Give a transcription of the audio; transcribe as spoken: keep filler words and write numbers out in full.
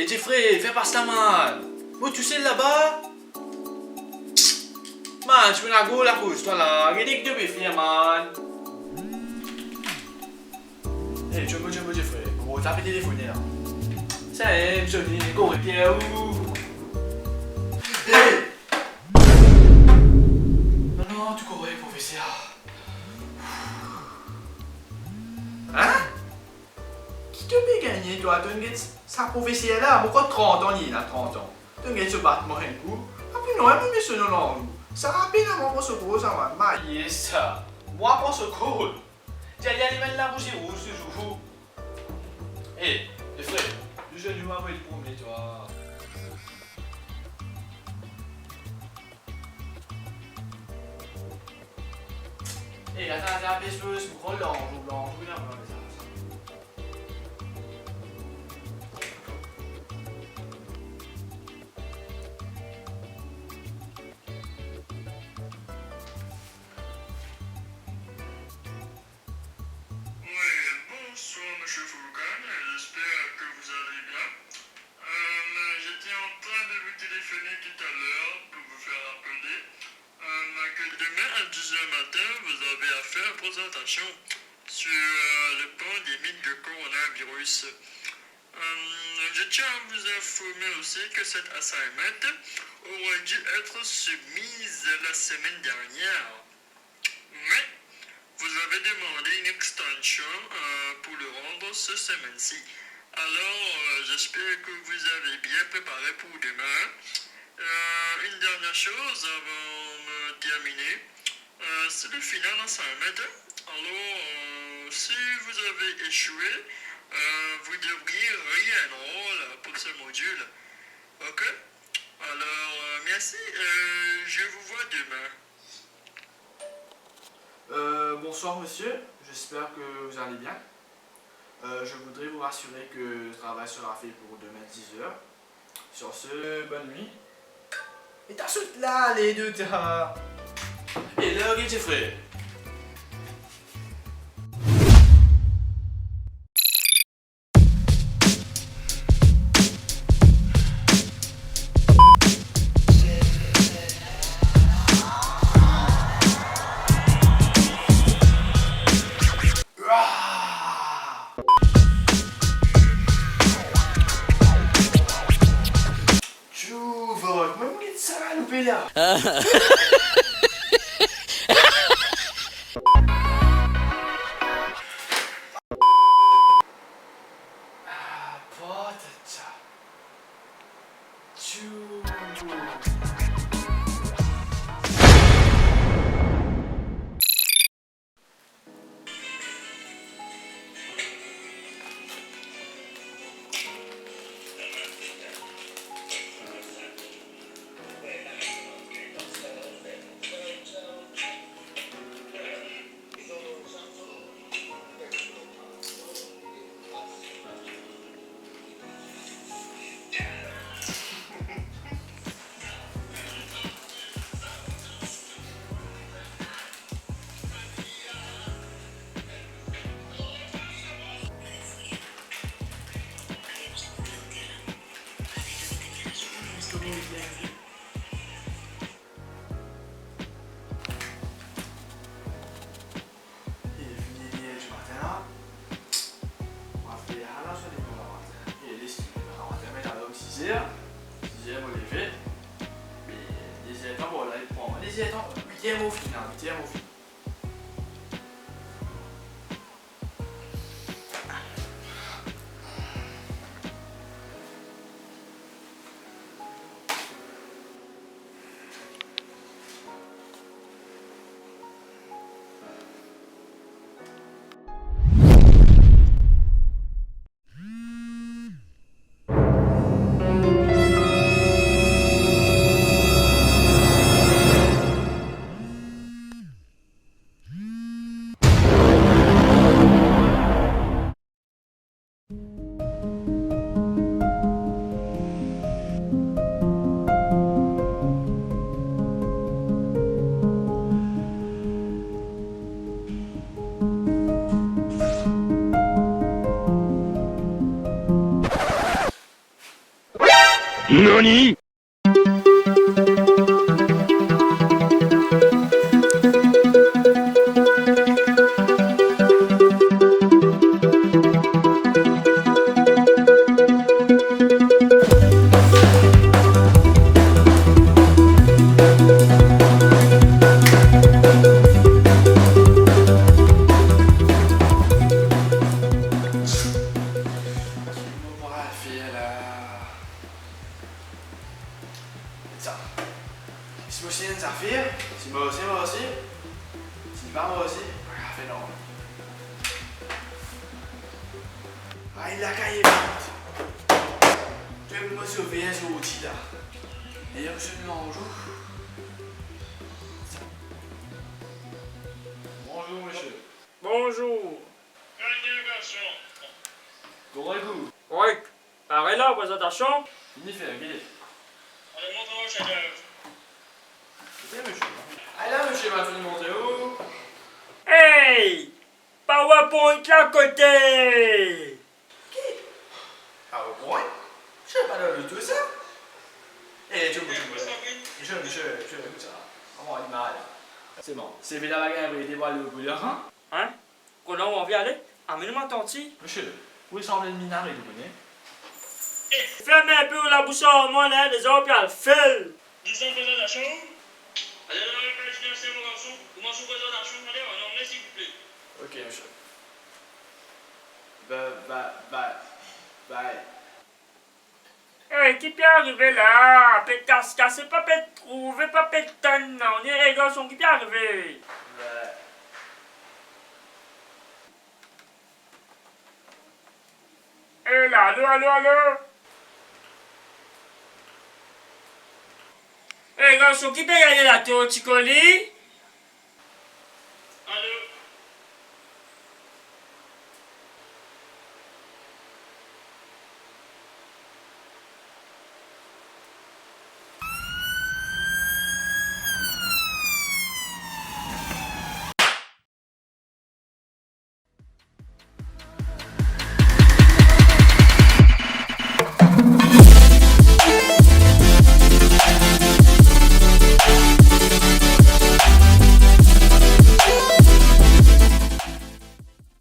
Jeffrey, fer pas la, man. Mo tousel laba. Man, ti ena gro lakoz twa la. Gete ki to pe fer, man. Ey, tchombo, tchombo, Jeffrey. Bon, tape telefonn la. Sa, eh, bizone, korekter ou. Ey! Non, non, tou korek, profeser. Hein? Ki to pe gagne, twa? To'nn get sa profeser la, mo krwar trant an li ena, trant an. To'nn get so bat mwa enn kou. Apre non, mo met so nom dan lou. Sa apena mwa pran so kor sa, man. Maye sa. Mwa pran so kor. Ti ale, ale, met labouzi rouz touzour. Eh, le frer, nou zwenn nou, avoy li promene twa. Eh, atann, atann, pes, pes, mo pran lanzo, lanzo, ena, ena, ena, sa. Oui, bonsoir, monsieur Foulkane. J'espère que vous allez bien. Euh, j'étais en train de vous téléphoner tout à l'heure pour vous faire rappeler, euh, que demain à dix heures matin, vous avez à faire une présentation sur, euh, le pandémie de coronavirus. Euh, je tiens à vous informer aussi que cette assignment aurait dû être soumise la semaine dernière. Mais vous avez demandé une extension, euh, pour le rendre ce semaine-ci. Alors, euh, j'espère que vous avez bien préparé pour demain. Euh, une dernière chose avant de terminer. Euh, c'est le final assignment. Alors, euh, si vous avez échoué, euh, vous devriez réenrôler pour ce module. Ok ? Alors, euh, merci, euh, je vous vois demain. Euh, bonsoir monsieur, j'espère que vous allez bien. Euh, je voudrais vous rassurer que le travail sera fait pour demain dix heures. Sur ce, bonne nuit. E ta sot la, ale, ta. E large, Jeffrey. Tchou, vot, mwa mo get sa loupe la. Ah, pota. Tchou. E vini ler dimatin la. Mo al fer ala so lekol lamatin. E les li lamatin, me alarm siz er. Siz er mo leve. Me dezertan, bon, la li pran mwa dezertan, wit er mo fini, wit er mo fini. Nani? Mo pou al fer la. Sa. Si mo sign enn zafer, si mo osi, mo osi. Si pa mo osi, pa fer non. Ay, lakaz vit. Tou mo sove zordi la. E mo sot lanzou. Bonzour, misie. Bonzour. Kouma ou ye, garson? Korek ou? Korek. Pare la, prezantasion? Fini fer, gete. Ale, montre mwa, chef. Gete, misie. Ala, misie, mo finn montre ou. Hey! PowerPoint la kote? Ki? PowerPoint? Misie, pa dan loto sa. Eh, tchou, tchou, tchou. Misie, misie, misie, ekout sa. Kouma li mal? Se bon. Se vila bagay apre, de bwa le boule, hein? Hein? Kouma ou anvi ale? Amenn mwa tanti. Misie, ou resanble enn minare, ou kone. Eh, ferm inpe ou labous ar mwa la, lezot pe al fel. Deziem prezantasion. Ale, ale, ale, ale, ale, mo garson, koumans ou prezantasion, ale, an angle, silvouple. Ok, misie. Ba, ba, ba, ba. Eh, ki pe arive la? Pe kas, kase, pa pe trouve, pa pe tann, non. Ni, eh, garson, ki pe arive? Eh, la, alo, alo, alo? Eh, garson, ki pe gagne la, to ti koli?